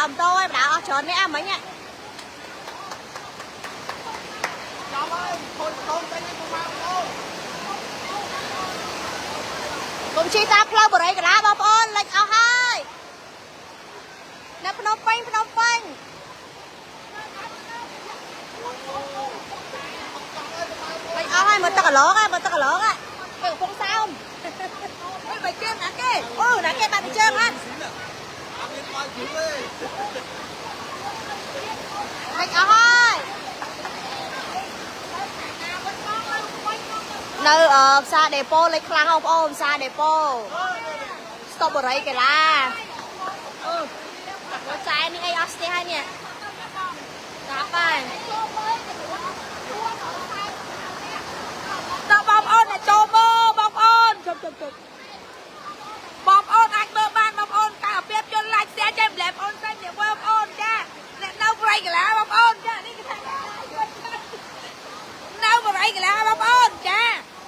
ម៉ូតូឯងបដាអស់ច្រើននេះអាមិញ ចាំហើយខូចតូនតែនេះមកអូ កុំជិះតាមផ្លូវបរិយកដាបងប្អូនលិចអស់ហើយនៅភ្នំពេញភ្នំពេញលិចអស់ហើយមើលទឹកកឡងមើលទឹកកឡងពេលកំពុងសោមអុយបាយជើងណាគេអូណាគេបាត់បាយជើងហ่ะ អត់មានបាយជូរទេ លិចអស់ហើយនៅផ្សារដេប៉ូលិចខ្លាំងបងប្អូនផ្សារដេប៉ូស្តុបបរិយកលាអូមើលចែនេះអីអស់ស្ទះហើយនេះតាប់ហើយ តើបងប្អូនអ្នកចូលមើលបងប្អូនជប់ជប់ជប់បងប្អូនអាចមើលបានបងប្អូនកៅអាពាបជន់ like share ចែកម្លែបងប្អូនផ្សេងអ្នកបងប្អូនចាអ្នកនៅប្រៃកាឡាបងប្អូនចានេះគេថានៅប្រៃកាឡាបងប្អូនចា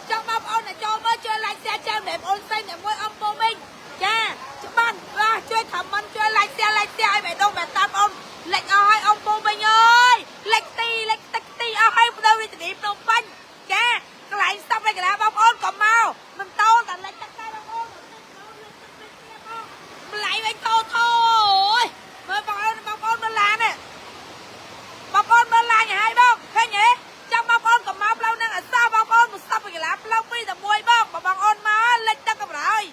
ចង់បងប្អូនអ្នកចូលមើលជួយ like share ចែកម្លែបងប្អូនផ្សេងអ្នកមួយអំពូមីងចាច្បាស់បាទជួយ comment ជួយ like share like share ឲ្យបេះដូងបេះតាមអូនលិចអស់ហើយអំពូមីងអើយលិចទីលិចទឹកទីអស់ហើយនៅរាជធានីភ្នំពេញចាកន្លែងស្តុបឯកលាបងប្អូនក៏មកមិនតូនតែលិចទឹកដែរបងប្អូនម្លាយវិញតោថោយមើលបងប្អូនបងប្អូនមើលឡាននេះបងប្អូនមើលឡានឲ្យហើយបងឃើញទេចាំបងប្អូនក៏មកផ្លូវហ្នឹងអសោះបងប្អូនមកស្តុបឯកលាផ្លូវ2តែ1បងបងប្អូនមកលិចទឹកកម្រើយ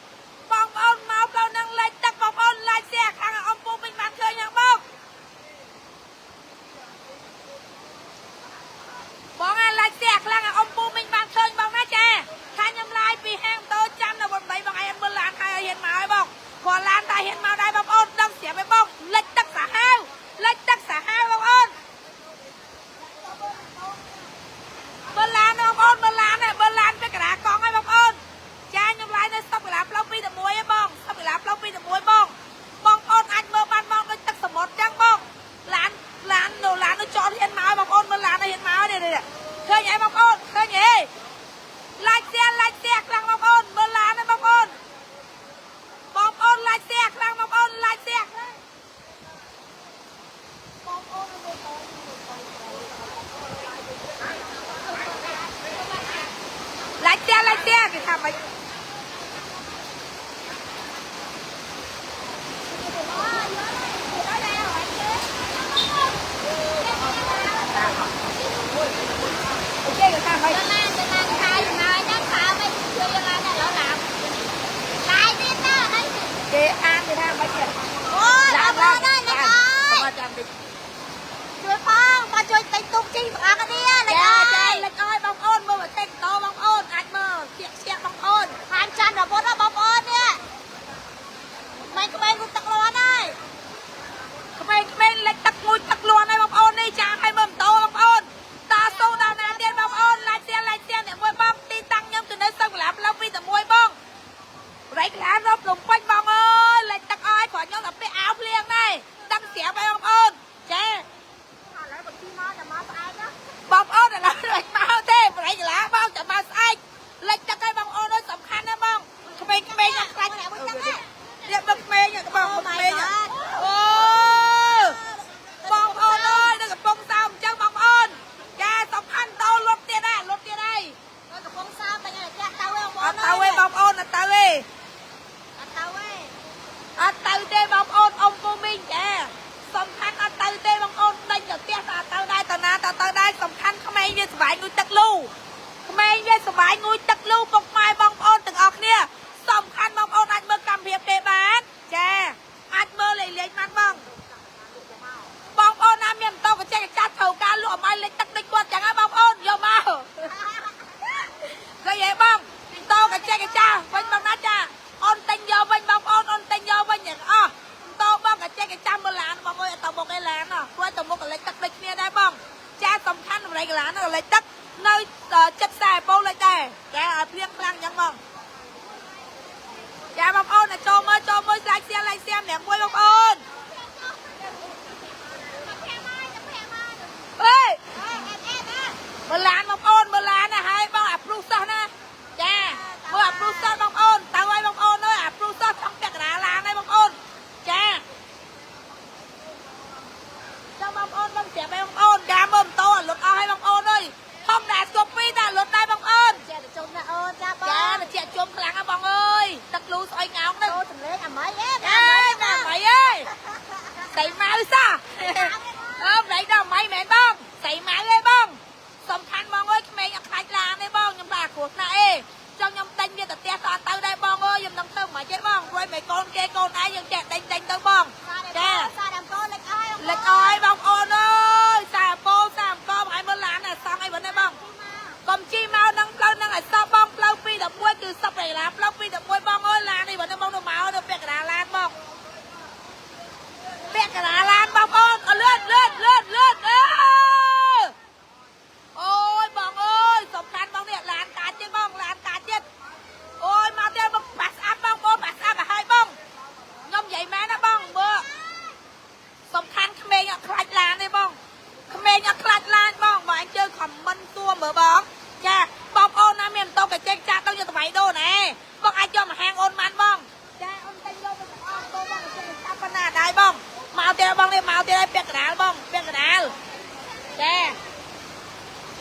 បងប្អូនមកផ្លូវហ្នឹងលិចទឹកបងប្អូនឡាយផ្ទះខាងអំពូវិញបានឃើញហ្នឹងបងបងអាឡាយផ្ទះខ្លាំងអំពូវិញបានឃើញបងណាចាថាខ្ញុំឡាយពីហាងតូចចាំនៅវត្ត3បងឯងមើលឡានហើយឲ្យហ៊ានមកហើយបងព្រោះឡានតែហ៊ានមកដែរបងប្អូនដឹងស្រាប់ឯងបងលិចទឹកសាហាវលិចទឹកសាហាវបងប្អូនមើលឡានបងប្អូនមើលឡានមើលឡានពេលកដាកង់ហើយបងប្អូនចាខ្ញុំឡាយនៅស្តុបកលាផ្លូវ2តែ1ឯងបងស្តុបកលាផ្លូវ2តែ1បងបងប្អូនអាចមើលបានបងដូចទឹកសមុទ្រចឹងបងឡានឡាននៅឡាននៅចតហ៊ានមកបងប្អូនមើលឡានហ៊ានមកនេះនេះឃើញអីបងប្អូនឃើញអីឡាយផ្ទះឡាយផ្ទះខ្លាំងបងប្អូនមើលឡានណាបងប្អូនបងប្អូនឡាយផ្ទះខ្លាំងបងប្អូនឡាយផ្ទះខ្លាំងបងប្អូនឡាយផ្ទះឡាយផ្ទះគេថាម៉េចអូខេគេថាម៉េច ឡានឡានខែចំណាយហ្នឹងខើមិនជួយឡានតែឡូវឡានឡាយទៀតទៅហើយ គេអានគេថាម៉េចគេ អូយបងប្អូនអើយលិចអើយ មកចាំតិច ជួយផងមកជួយទិញទូកជីទាំងអស់គ្នាលិច ចា អើ ចា យ លិចអើយបងប្អូនមើលមកទេតបងប្អូនអាចមើលជាក់ជាក់បងប្អូន ខាងច័ន្ទរវត្តបងប្អូននេះមិនក្មេងគូទឹកលាន់ហើយ ក្មេងៗលិចទឹកងូតទឹកលាន់ហើយបងប្អូននេះចាឲ្យមើលម៉ូតូបងប្អូនតាស៊ូដល់ណាទៀតបងប្អូនឡាយផ្ទះឡាយផ្ទះអ្នកមួយបងទីតាំងខ្ញុំគឺនៅសឹកកលាផ្លូវ2តែ1បងរៃកលារកភ្នំពេញបងអើយលិចទឹកអើយគ្រាន់ខ្ញុំតែពាក់អាវភ្លៀងដែរដឹងស្រាប់ហើយបងប្អូនចា ឥឡូវបើជីមកតែមកស្អែកណា បងប្អូនឥឡូវលិចមកទេបរិយាឡាបងចាំមកស្អែកលិចទឹកឲ្យបងប្អូនអើយសំខាន់ណាស់បងក្មេងៗខ្ញុំខ្លាចអ្នកមួយចឹងណាអ្នកមើលក្មេងបងមើលក្មេងអូបងប្អូនអើយនៅកំពង់សោមអញ្ចឹងបងប្អូនចាសំខាន់តោលុតទៀតណាលុតទៀតហើយ នៅកំពង់សោមតែថ្ងៃផ្ទះទៅឯងបងប្អូន អត់ទៅទេបងប្អូនអត់ទៅទេ អត់ទៅទេ អត់ទៅទេបងប្អូនអ៊ំពូមីងចាសំខាន់អត់ទៅទេបងប្អូនដេញទៅផ្ទះតែអត់ទៅដែរតាណាតទៅដែរសំខាន់ក្មេងវាសុបាយងូតទឹកលូក្មេងវាសុបាយងូតទឹកលូពុកម៉ែបងប្អូនទាំងអស់គ្នាសំខាន់បងប្អូនអាចមើលកម្មភាពគេបានចាអាចមើលលេខលេខបានបងបងប្អូនណាមានម៉ូតូបច្ចេកចាស់ត្រូវការលក់អំឲ្យលេខទឹកដូចគាត់ចឹងហ៎បងប្អូនយកមកឃើញទេបងម៉ូតូកញ្ចេះកចាស់វិញបងណាចាអូនទិញយកវិញបងប្អូនអូនទិញយកវិញទាំងអស់ម៉ូតូបងកញ្ចេះកចាស់មើលឡានបងអើយអត់ទៅមុខឯឡានព្រោះទៅមុខកលេចទឹកដូចគ្នាដែរបងចាសំខាន់តម្លៃកឡានកលេចទឹកនៅចិត្តខ្សែពោលលេចដែរចាឲ្យភ្លៀងខ្លាំងចឹងបងចាបងប្អូនណាចូលមើលចូលមើលស្លាយសៀឡាយសៀម្នាក់មួយបងប្អូនអេមើលឡានបងប្អូនមើលឡានណាហើយបងអាព្រុសសោះណាចាមើលអាព្រុសសោះបងប្អូនទៅហើយបងប្អូនអើយអាព្រុសសោះចង់ពាក់កណ្ដាលឡានហើយបងប្អូនចា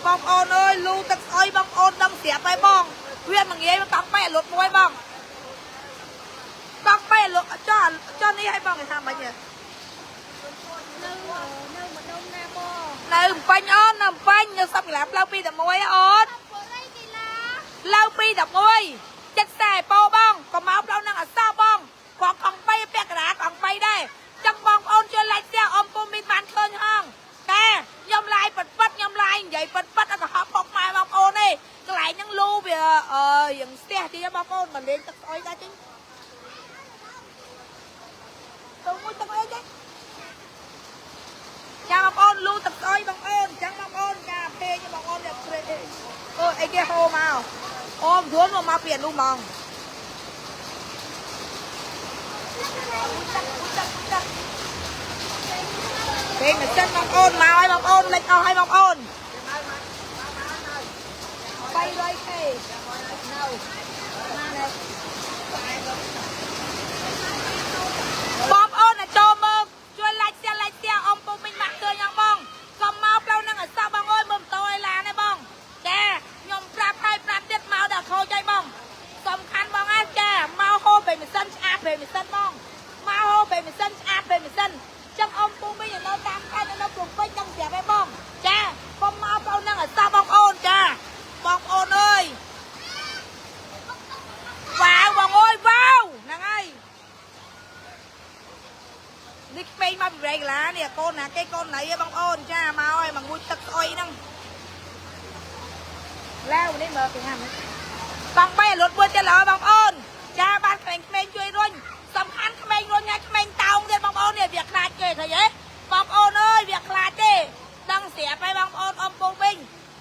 បងប្អូនអើយលូទឹកស្អុយបងប្អូនដឹងស្រាប់ហើយបងវាមិនងាយមកកង់បែកលុតមួយបងកង់បែកលុតចោះចោះនេះឲ្យបងគេថាម៉េច នៅនៅម្ដុំណាបង នៅពេញអូននៅពេញនៅសប្តាហ៍ផ្លូវ211អូនផ្លូវ211ចិត្តខ្សែពោបងកុំមកផ្លូវនឹងអសោះបងគាត់កង់បីពាក់កណ្ដាលកង់បីដែរចឹងបងប្អូនជួយ like share អ៊ំពូមីនបានឃើញហងតែខ្ញុំ live ប៉ិតប៉ិតខ្ញុំ live និយាយប៉ិតប៉ិតអត់កុហកពុកម៉ែបងប្អូនទេកន្លែងហ្នឹងលូវាអឺយ៉ាងស្ទះទីបងប្អូនមកលេងទឹកស្អុយដែរចឹងទៅមួយទឹកអីទេចាបងប្អូនលូទឹកស្អុយបងប្អូនចឹងបងប្អូនចាពេកបងប្អូនអ្នកព្រេអូអីគេហូរមកអូមយួនមកមកពីអានោះហ្មងពេកមិនសិនបងប្អូនមកឲ្យបងប្អូនលិចអស់ឲ្យបងប្អូន 300k នៅបងប្អូនដែលចូលមើលជួយ like share like share អ៊ំពូមីងម៉ាក់ឃើញអងបងកុំមកផ្លូវហ្នឹងឲ្យសោះបងអើយមើលម៉ូតូឲ្យឡានទេបងចាខ្ញុំប្រាប់ហើយប្រាប់ទៀតមកដល់ខូចហើយបងសំខាន់បងណាចាមកហូបពេលម៉ាស៊ីនឆ្អាបពេលម៉ាស៊ីនបងមកហូបពេលម៉ាស៊ីនឆ្អាបពេលម៉ាស៊ីនចឹងអ៊ំពូមីងនៅតាមខេត្តនៅភ្នំពេញដឹងប្រាប់ឯងបងចាកុំមកផ្លូវហ្នឹងឲ្យសោះបងប្អូនចាបងប្អូនអើយវ៉ាវបងអើយវ៉ាវហ្នឹងហើយនេះក្មេងមកពីប្រេកឡានេះកូនណាគេកូនណៃឯងបងប្អូនចាមកឲ្យមកងូតទឹកស្អុយហ្នឹងឡាវនេះមើលគេហាមិនបងបីលុតមួយទៀតឡើយបងប្អូនចាបានក្មេងៗជួយរុញសំខាន់ក្មេងរុញហើយក្មេងតោងទៀតបងប្អូននេះវាខ្លាចគេឃើញទេបងប្អូនអើយវាខ្លាចទេដឹងស្រាប់ហើយបងប្អូនអ៊ំពូវិញ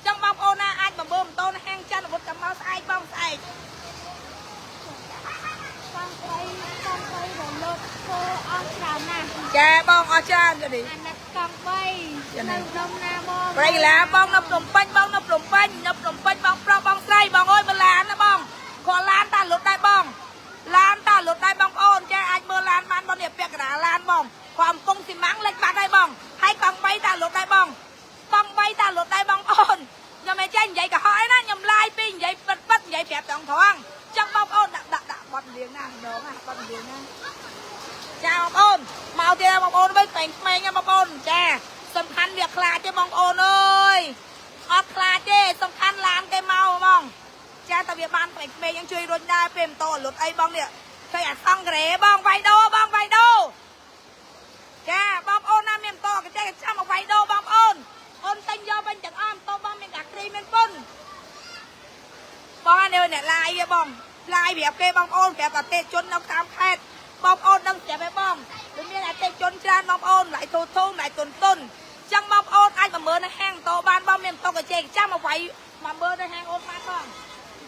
ចឹងបងប្អូនណាអាចបំរើម៉ូតូនៅហាងច័ន្ទអាវុធចាំមកស្អែកបងស្អែក កង់បីកង់បីរលត់ធ្វើអស់ច្រើនណាស់ ចាបងអស់ច្រើនទៅនេះ អាណិតកង់បីនៅម្ដុំណាបង ប្រៃឡាបងនៅភ្នំពេញបងនៅភ្នំពេញនៅភ្នំពេញបងប្រុសបងស្រីបងអើយមើលឡានណាបងគាត់ឡានតាលុតដែរបងឡានតាលុតដែរបងប្អូនចាអាចមើលឡានបានបងនេះពាក់កណ្ដាលឡានបងគាត់កំពុងស៊ីម៉ាំងលិចបាត់ហើយបងហើយកង់បីតាលុតដែរបងកង់បីតាលុតដែរបងប្អូនខ្ញុំមិនចេះនិយាយកុហកអីណាខ្ញុំឡាយពីនិយាយពិតពិតនិយាយប្រាប់ត្រង់ត្រង់ចឹងបងប្អូនដាក់ដាក់ដាក់បត់លៀងណាម្ដងណាបត់លៀងណាចាបងប្អូនមកទៀតបងប្អូនវិញក្មេងៗណាបងប្អូនចាសំខាន់វាខ្លាចទេបងប្អូនអើយអត់ខ្លាចទេសំខាន់ឡានគេមកហ្មងចាតែវាបានក្មេងៗយើងជួយរុញដែរពេលម៉ូតូអលុតអីបងនេះឃើញអាសង់ក្រេបងវាយដូបងវាយដូចាបងប្អូនណាមានម៉ូតូកញ្ចេះកចាំមកវាយដូបងប្អូនអូនទិញយកវិញទាំងអស់ម៉ូតូបងមានកាគ្រីមានពុនបងនេះអ្នកឡាយទេបងឡាយប្រាប់គេបងប្អូនប្រាប់អតិជននៅតាមខេត្តបងប្អូនដឹងស្រាប់ទេបងវាមានអតិជនច្រើនបងប្អូនឡាយធូធូឡាយទុនទុនចឹងបងប្អូនអាចមកមើលនៅហាងម៉ូតូបានបងមានម៉ូតូកញ្ចេះកចាំមកវាយមកមើលនៅហាងអូនបានបងម៉ូ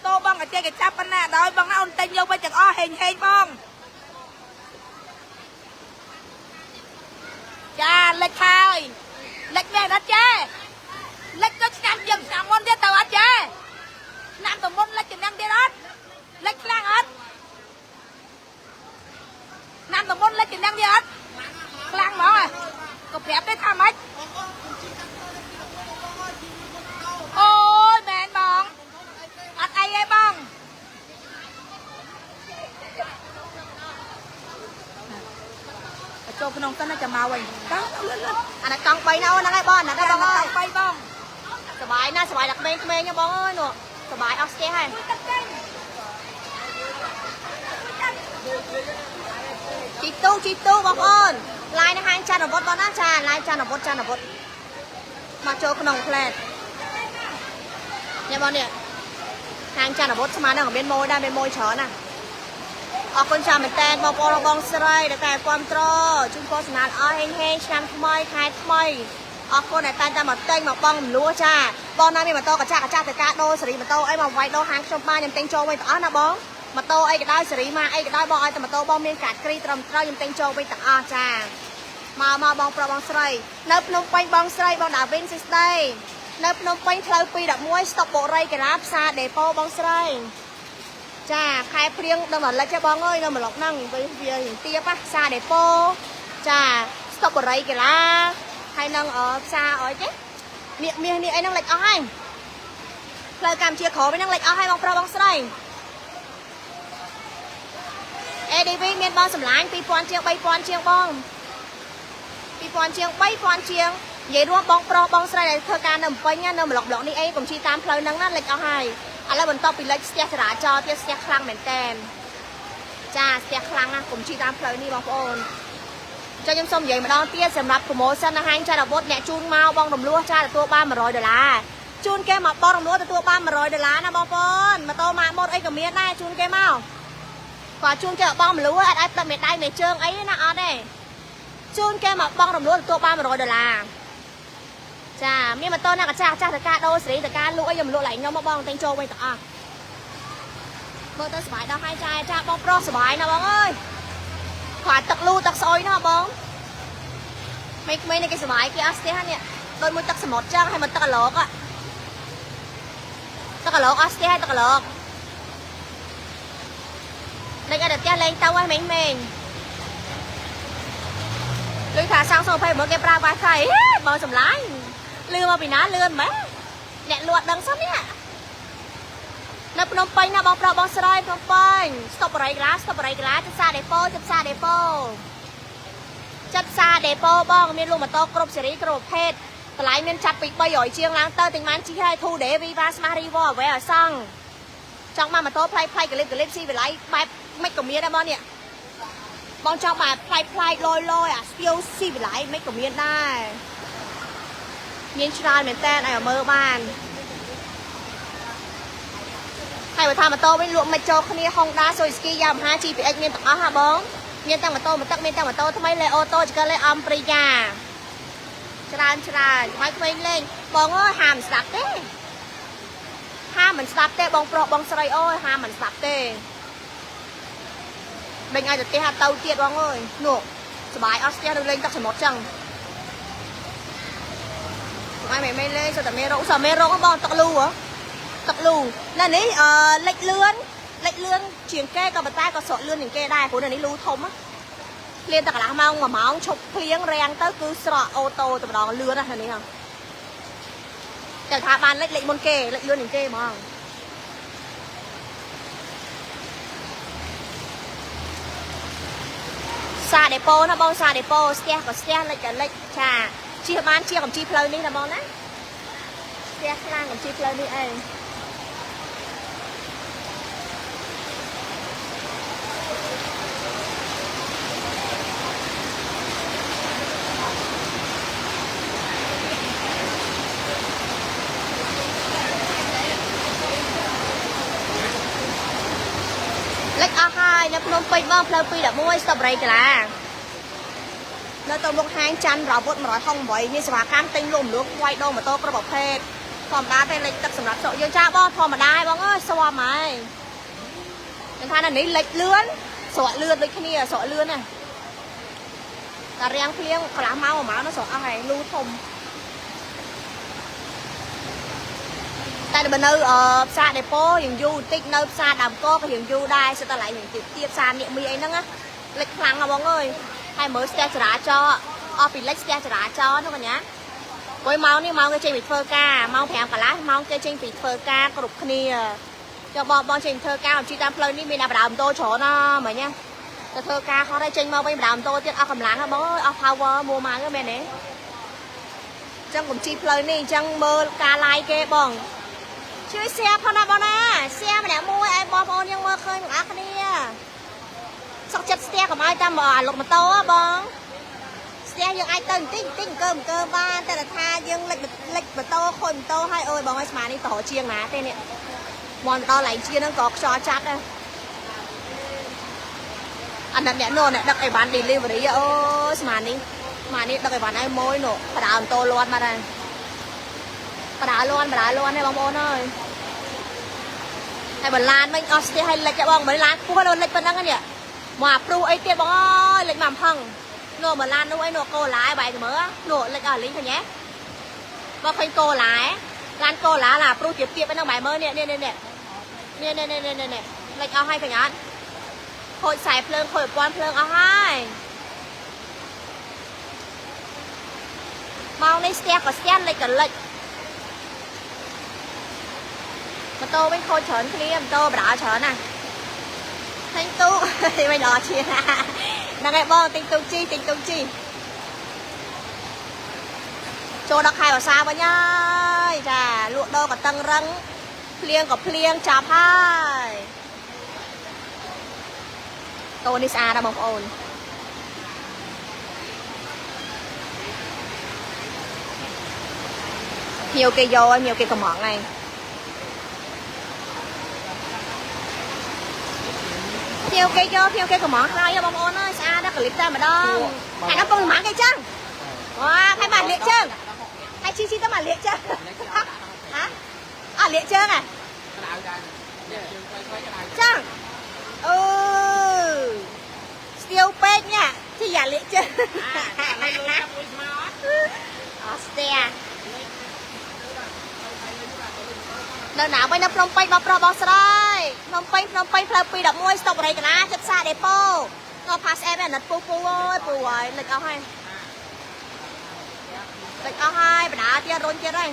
តូបងកញ្ចេះកចាំប៉ុណ្ណាដោយបងណាអូនទិញយកវិញទាំងអស់ហេងហេងបងចាលិចហើយលិចមែនអត់ចេលិចទៅឆ្នាំយើងឆ្នាំមុនទៀតទៅអត់ចេឆ្នាំទៅមុនលិចចំណឹងទៀតអត់លិចខ្លាំងអត់ឆ្នាំទៅមុនលិចចំណឹងទៀតអត់ខ្លាំងហ្មងក៏ប្រាប់ទេថាម៉េចអូយមែនបងអត់អីទេបងចូលក្នុងសិនណាចាំមកវិញតើលឿនលឿន អាណិតកង់បីណាអូនហ្នឹងហើយបងអាណិត តែ ហើយបងអើយ បីបង សบายណាស់សบายដល់ក្មេងៗហ្នឹងបងអើយនោះសบายអស់ស្ទះហើយ មួយទឹកចេញ ជីទូជីទូបងប្អូនឡាយនៅហាងច័ន្ទអាវុធបងណាចាឡាយច័ន្ទអាវុធច័ន្ទអាវុធមកចូលក្នុងផ្លែតញ៉ាំបងនេះហាងច័ន្ទអាវុធស្មាននឹងមានម៉ួយដែរមានម៉ួយច្រើនណាអរគុណច្រើនមែនតើបងប្អូនបងស្រីដែលតែគ្រប់ត្រជូនពរសំណាងល្អហេងហេងឆ្នាំថ្មីខែថ្មីអរគុណដែលតែតែមកទិញមកបងមលួចាបងណាមានម៉ូតូកញ្ចាក់កញ្ចាក់ទៅការដូរសេរីម៉ូតូអីមកវាយដូរហាងខ្ញុំបានខ្ញុំទិញចូលវិញទាំងអស់ណាបងម៉ូតូអីក៏ដោយសេរីមកអីក៏ដោយបងឲ្យតែម៉ូតូបងមានកាតគ្រីត្រឹមត្រូវខ្ញុំទិញចូលវិញទាំងអស់ចាមកមកបងប្រុសបងស្រីនៅភ្នំពេញបងស្រីបងដាវីនស៊ីស្ដីនៅភ្នំពេញផ្លូវ211ស្តុបបុរីកាឡាផ្សារដេប៉ូបងស្រីចាខែព្រៀងដល់មកលិចទេបងអើយនៅម្លុកហ្នឹងវារៀងទៀបផ្សារដេប៉ូចាស្តុបបុរីកាឡាហើយនឹងផ្សារអីទេមៀកមាសនេះអីហ្នឹងលិចអស់ហើយ ផ្លូវកម្ពុជាក្រោមហ្នឹងលិចអស់ហើយបងប្រុសបងស្រី ADV មានបងសម្លាញ់2000ជាង3000ជាងបង2000ជាង3000ជាងនិយាយរួមបងប្រុសបងស្រីដែលធ្វើការនៅភ្នំពេញនៅប្លុកប្លុកនេះអីកុំជិះតាមផ្លូវហ្នឹងណាលិចអស់ហើយឥឡូវបន្ទាប់ពីលិចស្ទះចរាចរណ៍ទៀតស្ទះខ្លាំងមែនតែនចាស្ទះខ្លាំងណាស់កុំជិះតាមផ្លូវនេះបងប្អូនចាខ្ញុំសូមនិយាយម្ដងទៀតសម្រាប់ promotion នៅហាងចារអាវុធអ្នកជូនមកបងរំលោះចាទទួលបាន100ដុល្លារជូនគេមកបងរំលោះទទួលបាន100ដុល្លារណាបងប្អូនម៉ូតូម៉ាកម៉ូតអីក៏មានដែរជូនគេមកគាត់ជូនគេបងមលួអត់ឲ្យផ្លិតមេដៃមេជើងអីណាអត់ទេជូនគេមកបងរំលោះទទួលបាន100ដុល្លារចាមានម៉ូតូណាកាចាស់ចាស់តកាដូសេរីតកាលក់អីខ្ញុំលក់ឡើងខ្ញុំមកបងតែងចូលវិញទាំងអស់មើលទៅសុបាយដល់ហើយចាចាបងប្រុសសុបាយណាបងអើយគាត់ទឹកលូទឹកស្អុយណាបងក្មេងៗនេះគេសុបាយគេអត់ស្ទះនេះដូចមួយទឹកសមុទ្រចឹងហើយមកទឹកអាឡុកទឹកអាឡុកអត់ស្ទះហើយទឹកអាឡុកលេងអត់តែផ្ទះលេងទៅហើយមេងមេងលុយថាសាំងសូ21គេប្រើ Wi-Fi បងសម្លាញ់លឿមកពីណាលឿនម៉េចអ្នកលក់ដឹងសិននេះនៅភ្នំពេញណាបងប្រុសបងស្រីភ្នំពេញស្តុបបរិយកាឡាស្តុបបរិយកាឡាចិត្តសាដេប៉ូចិត្តសាដេប៉ូចិត្តសាដេប៉ូបងមានលក់ម៉ូតូគ្រប់សេរីគ្រប់ប្រភេទតម្លៃមានចាប់ពី300ជាងឡើងទៅទិញបានជីហើយ Two Day Viva Smart Rivo អ្វីឲ្យសង់ចង់មកម៉ូតូប្លែកប្លែកកលិបកលិបស៊ីវិល័យបែបមិនក៏មានដែរបងនេះបងចង់បែបប្លែកប្លែកលយលយអាស្ទៀវស៊ីវិល័យមិនក៏មានដែរមានច្រើនមែនតើឲ្យមើលបានហើយបើថាម៉ូតូវិញលក់មិនចូលគ្នា Honda Suzuki Yamaha GPX មានទាំងអស់ហ่าបងមានទាំងម៉ូតូមួយទឹកមានទាំងម៉ូតូថ្មីលេអូតូចកលេអំព្រីយ៉ាច្រើនច្រើនឲ្យក្មេងលេងបងអើយហាមស្ដាប់ទេហាមមិនស្ដាប់ទេបងប្រុសបងស្រីអើយហាមមិនស្ដាប់ទេដេញឲ្យទៅផ្ទះទៅទៀតបងអើយនោះសុបាយអស់ផ្ទះទៅលេងទឹកសមុទ្រចឹងថ្ងៃមិនមែនលេងសុទ្ធតែមេរោគសុទ្ធមេរោគបងទឹកលូហ៎ទឹកលូនៅនេះអឺលិចលឿនលិចលឿនជាងគេក៏ប៉ុន្តែក៏ស្រកលឿនជាងគេដែរព្រោះនៅនេះលូធំភ្លៀងតែកន្លះម៉ោង1ម៉ោងឈប់ភ្លៀងរាំងទៅគឺស្រកអូតូតែម្ដងលឿនណាស់នេះហ៎តែថាបានលិចលិចមុនគេលិចលឿនជាងគេហ្មងសាដេប៉ូណាបងសាដេប៉ូស្ទះក៏ស្ទះលិចក៏លិចចាជិះបានជាកំជីផ្លូវនេះណាបងណាស្ទះខ្លាំងកំជីផ្លូវនេះឯងលិចអស់ហើយនៅភ្នំពេញបងផ្លូវ211ស្តុបរីកាឡានៅទៅមុខហាងច័ន្ទរាវុធ168មានសេវាកម្មទិញលក់មលក់ខ្វាយដូរម៉ូតូគ្រប់ប្រភេទធម្មតាទេលិចទឹកសម្រាប់ស្រុកយើងចាបងធម្មតាឯងបងអើយស្វាមហើយខ្ញុំថានៅនេះលិចលឿនស្រកលឿនដូចគ្នាស្រកលឿនណាតែរាំងភ្លៀងកន្លះម៉ោង1ម៉ោងនោះស្រកអស់ហើយលូធំតែបើនៅផ្សារដេប៉ូរៀងយូរបន្តិចនៅផ្សារដើមកក៏រៀងយូរដែរសិតតែឡៃរៀងទៀតទៀតផ្សារនាគមីអីហ្នឹងណាលិចខ្លាំងណាស់បងអើយហើយមើលស្ទះចរាចរណ៍អស់ពីលិចស្ទះចរាចរណ៍នោះកញ្ញាព្រោះម៉ោងនេះម៉ោងគេចេញពីធ្វើការម៉ោង5កន្លះម៉ោងគេចេញពីធ្វើការគ្រប់គ្នាចុះបងបងចេញធ្វើការអំជីតាមផ្លូវនេះមានតែបដើមតូច្រើនណាមិញណាទៅធ្វើការខុសហើយចេញមកវិញបដើមតូទៀតអស់កម្លាំងហ៎បងអើយអស់ power មួម៉ៅហ្នឹងមែនទេអញ្ចឹងកុំជីផ្លូវនេះអញ្ចឹងមើលការឡាយគេបងជួយ share ផងណាបងណា share ម្នាក់មួយឲ្យបងប្អូនយើងមើលឃើញទាំងអស់គ្នាសុកចិត្តស្ទះកុំឲ្យតាមអាលុកម៉ូតូហ៎បងស្ទះយើងអាចទៅបន្តិចបន្តិចអង្គើអង្គើបានតែថាយើងលិចលិចម៉ូតូខូចម៉ូតូហើយអូយបងឲ្យស្មាននេះតជាងណាទេនេះមកដល់ឡៃជាហ្នឹងក៏ខ្យល់ចាប់ដែរអានេះអ្នកនោះអ្នកដឹកអីវ៉ាន់ delivery អូស្មាននេះស្មាននេះដឹកអីវ៉ាន់ឲ្យមួយនោះបដើមតូលាន់មកដែរបដាលាន់បដាលាន់ទេបងប្អូនអើយហើយបន្លានវិញអស់ស្ទះឲ្យលិចបងមិនឡានខ្ពស់ដល់លិចប៉ុណ្ណឹងនេះមកអាព្រុសអីទៀតបងអើយលិចមកហឹងនោះមកឡាននោះអីនោះកូឡាបែកមើលនោះលិចអស់លីងឃើញទេបងឃើញកូឡាឡានកូឡាឡាព្រុសទៀបទៀបហ្នឹងបែកមើលនេះនេះនេះនេះនេះនេះនេះនេះលិចអស់ហើយឃើញអត់ខូចខ្សែភ្លើងខូចប្រព័ន្ធភ្លើងអស់ហើយម៉ោងនេះស្ទះក៏ស្ទះលិចក៏លិច ម៉ូតូវិញខូចច្រើនគ្នាម៉ូតូបដាច្រើនណាទិញទូវិញល្អជាងហ្នឹងហើយបងទិញទូជីទិញទូជីចូលដល់ខែវស្សាវិញហើយចាលក់ដូរក៏តឹងរឹងភ្លៀងក៏ភ្លៀងចាប់ហើយតូនេះស្អាតណាស់បងប្អូនភ្ញៀវគេយកហើយភ្ញៀវគេកំងហើយភ្ញៀវគេយកភ្ញៀវគេកំងហើយបងប្អូនអើយស្អាតណាស់ក្លីបតែម្ដងហើយដល់ពងប្រហែលគេចឹងវ៉ាហើយមកលាកជើងហើយជីជីទៅមកលាកជើងហ៎អត់លាកជើងហ៎ ក្តៅដែរលាកជើងខ្លីៗក្តៅ ចឹងអឺស្ទាវពេកញ៉ាជីយ៉ាលាកជើងអត់ស្ទានៅណាវិញនៅភ្នំពេញបងប្រុសបងស្រីភ្នំពេញភ្នំពេញផ្លូវ211ស្តុបរីកណាចិត្តសាដេប៉ូក៏ផាសអេបអាណិតពូពូអើយពូហើយលិចអស់ហើយលិចអស់ហើយបដាទៀតរុញទៀតហើយ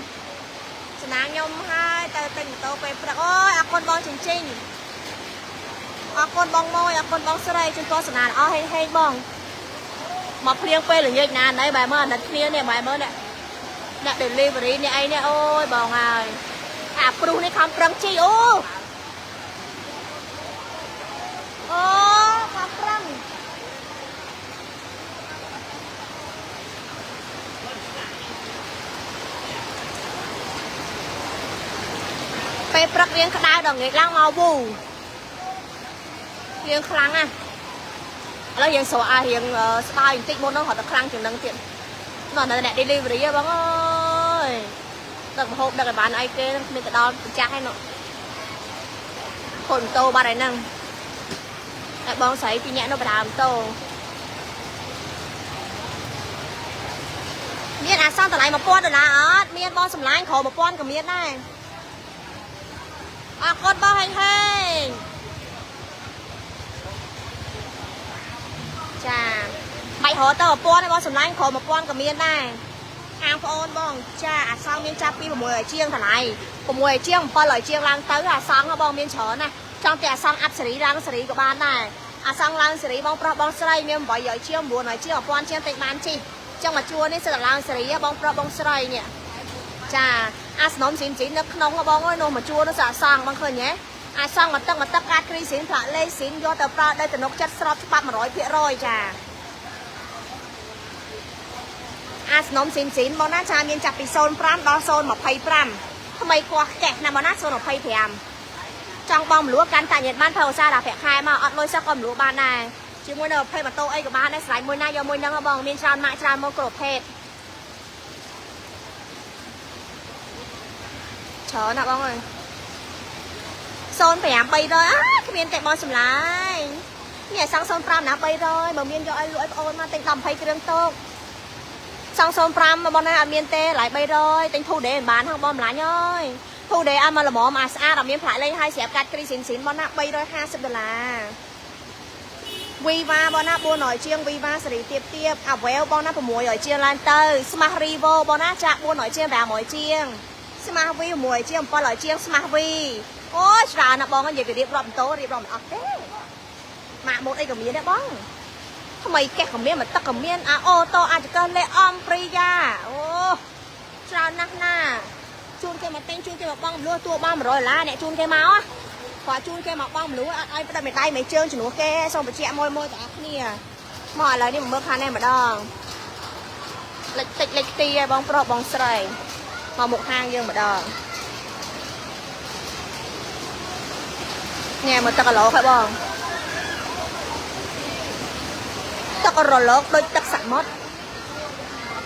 សំណាងខ្ញុំហើយទៅទិញម៉ូតូពេលព្រឹកអូយអរគុណបងជិញ្ជិញអរគុណបងមួយអរគុណបងស្រីជូនពរសំណាងអស់ហេងហេងបងមកភ្លៀងពេលល្ងាចណាណីបែរមើលអាណិតគ្នានេះបែរមើលនេះអ្នក delivery នេះអីនេះអូយបងហើយអាព្រុសនេះខំប្រឹងជីអូអូខំប្រឹងពេលព្រឹករៀងក្តៅដល់ងាកឡើងមកវូរៀងខ្លាំងណាស់ឥឡូវរៀងស្រករៀងស្ដាយបន្តិចមុនហ្នឹងរត់តែខ្លាំងជាងហ្នឹងទៀតនោះនៅអ្នក delivery ហ៎បងអើយដឹកម្ហូបដឹកឲ្យបានអីគេគ្មានទៅដល់ម្ចាស់ឯនោះខូចម៉ូតូបាត់ហើយហ្នឹងតែបងស្រីពីរនាក់នោះបដើម៉ូតូមានអាសងតម្លៃ1000ដុល្លារអត់មានបងសម្លាញ់ក្រោម1000ក៏មានដែរអរគុណបងហេងហេងចាបាច់រត់ទៅ1000ទេបងសម្លាញ់ក្រោម1000ក៏មានដែរខាងប្អូនបងចាអាសងមានចាប់ពី600ជាងតម្លៃ600ជាង700ជាងឡើងទៅអាសងបងមានច្រើនណាស់ចង់តែអាសងអាប់សេរីឡើងសេរីក៏បានដែរអាសងឡើងសេរីបងប្រុសបងស្រីមាន800ជាង900ជាង1000ជាងតិចបានជីចឹងមកជួរនេះសិតតែឡើងសេរីបងប្រុសបងស្រីនេះចាអាសនំស៊ីនស៊ីននៅក្នុងបងអើយនោះមកជួរនោះអាសងបងឃើញទេអាសងមកទឹកមកទឹកកាតគ្រីស៊ីនផ្លាកលេស៊ីនយកទៅប្រើដោយទំនុកចិត្តស្របច្បាប់100%ចាអាសនំស៊ីនស៊ីនបងណាចាមានចាប់ពី05ដល់025ថ្មីកោះកេះណាបងណា025ចង់បងមលួកាន់តាញាតបានផៅឧស្សាហ៍ដល់ប្រាក់ខែមកអត់លុយសោះក៏មលួបានដែរជាមួយនៅប្រភេទម៉ូតូអីក៏បានដែរស្រ័យមួយណាយកមួយហ្នឹងបងមានច្រើនម៉ាកច្រើនមកគ្រប់ប្រភេទច្រើនណាស់បងអើយ05 300អាគ្មានតែបងសម្លាញ់នេះអាសង05ណា300បើមានយកឲ្យលក់ឲ្យប្អូនមកទិញ10 20គ្រឿងតូកសង05បងណាអត់មានទេឡៃ300ទិញធូដេមិនបានហ្នឹងបងម្លាញ់អើយធូដេឲ្យមកល្មមអាស្អាតអត់មានផ្លាកលេងហើយស្រាប់កាត់គ្រីស៊ីនស៊ីនបងណា350ដុល្លារវីវ៉ាបងណា400ជាងវីវ៉ាសេរីទៀបទៀបអាវែលបងណា600ជាងឡើងទៅស្មាស់រីវ៉ូបងណាចាក់400ជាង500ជាងស្មាស់វី6ជាង700ជាងស្មាស់វីអូច្រើនណាស់បងនិយាយពីរៀបរាប់ម៉ូតូរៀបរាប់មិនអស់ទេម៉ាកម៉ូតអីក៏មានដែរបងថ្មីកេះក៏មានមកទឹកក៏មានអាអូតូអាចកលេអំព្រីយ៉ាអូច្រើនណាស់ណាជូនគេមកទិញជូនគេមកបងមលួសទួបាន100ដុល្លារអ្នកជូនគេមកគាត់ជូនគេមកបងមលួសអត់ឲ្យផ្ដិតមេដៃមេជើងជំនួសគេសូមបញ្ជាក់មួយមួយទាំងអស់គ្នាមកឥឡូវនេះមកមើលខាងនេះម្ដងលិចតិចលិចទីឲ្យបងប្រុសបងស្រីមកមុខហាងយើងម្ដងញ៉ែមកទឹករលកហើយបងទឹករលកដូចទឹកសមុទ្រ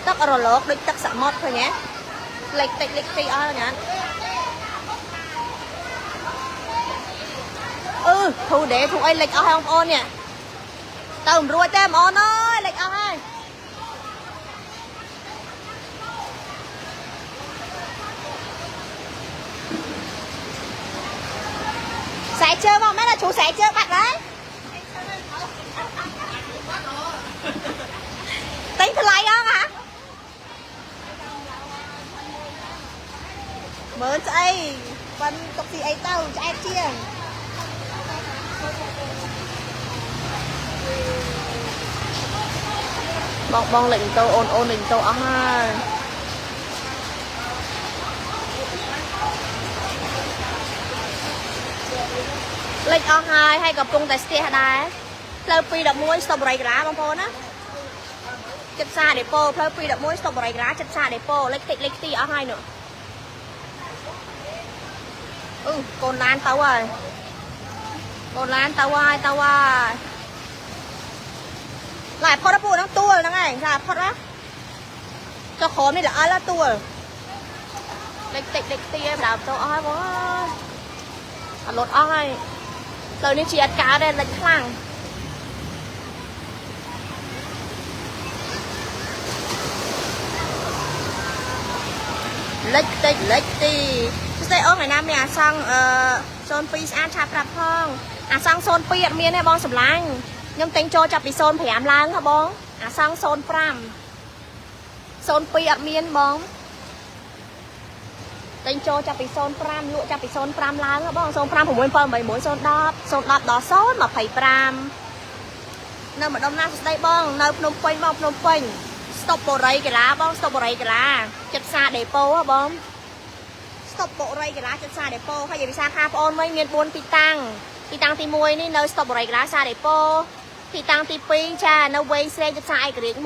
ទឹករលកដូចទឹកសមុទ្រឃើញទេលិចតិចលិចទីអស់ញ៉ាំអឺធូដេធូអីលិចអស់ហើយបងប្អូននេះទៅមិនរួចទេបងអូនអើយលិចអស់ហើយខ្សែជើងមកមែនណាជ្រូខ្សែជើងបាត់ហើយទិញថ្លៃអងហ៎ មើលស្អីប៉ិនទុកស៊ីអីទៅឆ្អែតជាងបងបងលេងតោអូនអូនលេងតោអស់ហើយលេចអស់ហើយហើយកំពុងតែស្ទះដែរផ្លូវ211ស្តុបរីកាឡាបងប្អូនណាចិត្តសាដេប៉ូផ្លូវ211ស្តុបរីកាឡាចិត្តសាដេប៉ូលេចតិចលេចទីអស់ហើយនោះអឺកូនឡានទៅហើយកូនឡានទៅហើយទៅហើយឡាយផុតពួកហ្នឹងទួលហ្នឹងឯងឡាយផុតណាចុះក្រោមនេះល្អឡាទួលលេចតិចលេចទីឯងដើមទៅអស់ហើយបងអត់លត់អស់ហើយផ្លូវនេះជាអត់កើតទេលិចខ្លាំងលិចតិចលិចទីស្អីអូនថ្ងៃណាមានអាសង់អឺ02ស្អាតឆាប្រាប់ផងអាសង់02អត់មានទេបងសម្លាញ់ខ្ញុំទិញចូលចាប់ពី05ឡើងហ៎បងអាសង់05 02អត់មានបងទិញចូលចាប់ពី05លក់ចាប់ពី05ឡើងហ៎បង05 6 7 8 1 0 10 0 10ដល់0 25នៅម្ដុំណាស្ដីបងនៅភ្នំពេញបងភ្នំពេញស្តុបបូរីកាឡាបងស្តុបបូរីកាឡាចិត្តផ្សារដេប៉ូហ៎បងស្តុបបូរីកាឡាចិត្តផ្សារដេប៉ូហើយនិយាយភាសាខាបងអូនវិញមាន4ទីតាំងទីតាំងទី1នេះនៅស្តុបបូរីកាឡាផ្សារដេប៉ូទីតាំងទី2ចានៅវែងស្រេងចិត្តផ្សារឯករាជ្យ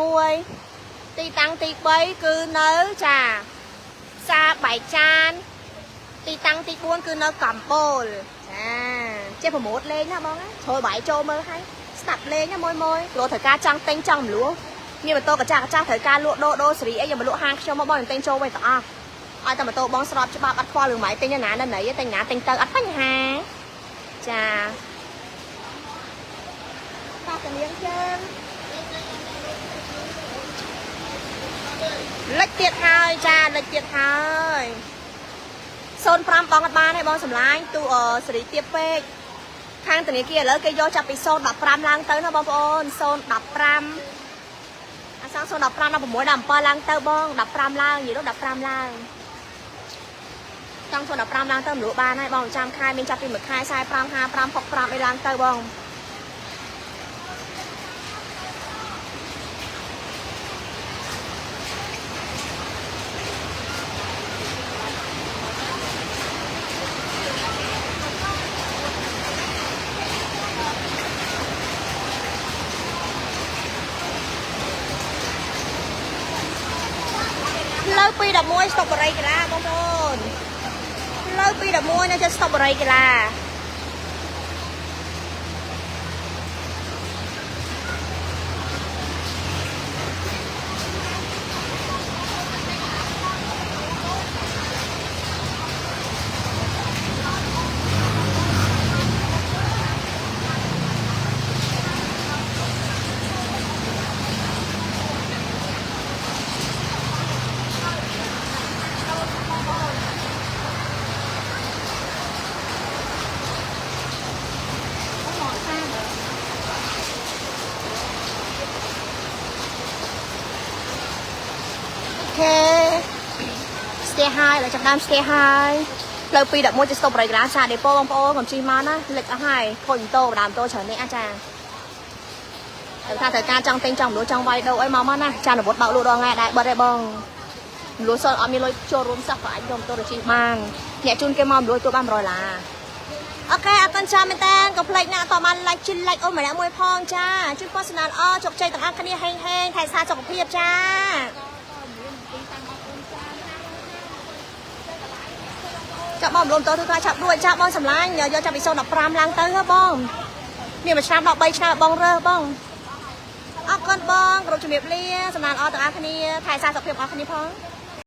1ទីតាំងទី3គឺនៅចាផ្សារបែកចានទីតាំងទី4គឺនៅកំពូលចាចេះប្រម៉ូតលេងណាបងចូលបាយចូលមើលហើយស្ដាប់លេងណាមួយមួយព្រោះត្រូវការចង់ទិញចង់មលួមានម៉ូតូកាចាស់កាចាស់ត្រូវការលក់ដូរដូរសេរីអីយកមកលក់ហាងខ្ញុំមកបងទិញចូលវិញទាំងអស់ឲ្យតែម៉ូតូបងស្របច្បាប់អត់ខ្វល់រឿងម៉ៃទិញណានៅណីទិញណាទិញទៅអត់បញ្ហាចាប៉ះតលៀងជើងលិចទៀតហើយចាលិចទៀតហើយ05បងអត់បានទេបងសម្លាញ់ទូសេរីទៀបពេកខាងធនាគារឥឡូវគេយកចាប់ពី015ឡើងទៅណាបងប្អូន015អាសង015 16 17ឡើងទៅបង15ឡើងនិយាយទៅ15ឡើងចង់015ឡើងទៅមលក់បានហើយបងចាំខែមានចាប់ពី1ខែ45 55 65អីឡើងទៅបងផ្លូវ211ស្តុបបរិយាកាឡាបងប្អូនផ្លូវ211នៅជិតស្តុបបរិយាកាឡាស្ទះហើយឡើយចាប់ដើមស្ទះហើយផ្លូវ211ទៅស្តុបបរិយាកាឡាសាដេប៉ូបងប្អូនកុំជិះមកណាលិចអស់ហើយខូចម៉ូតូដើមម៉ូតូច្រើននេះអាចារ្យតែថាត្រូវការចង់ទិញចង់មលួចង់វាយដូរអីមកមកណាចានរវត្តបោកលក់ដល់ថ្ងៃដែរបិទទេបងមលួចសល់អត់មានលុយចូលរួមសោះក៏អាចយកម៉ូតូទៅជិះបានអ្នកជូនគេមកមលួចទូបាន100ដុល្លារអូខេអរគុណច្រើនមែនតើកុំភ្លេចណាអត់បាន like ជិះ like អូនម្នាក់មួយផងចាជូនពរសំណាងល្អជោគជ័យទាំងអស់គ្នាហេងហេងថែសារសុខភាពចាចាប់បងលំតទៅថាចាប់ដួចចាប់បងសម្លាញ់យកចាប់ពី015ឡើងទៅហ៎បងមានមួយឆ្នាំ13ឆ្នាំបងរើសបងអរគុណបងគ្រប់ជំរាបលាសំណាងល្អទាំងអស់គ្នាថែសារសុខភាពអស់គ្នាផង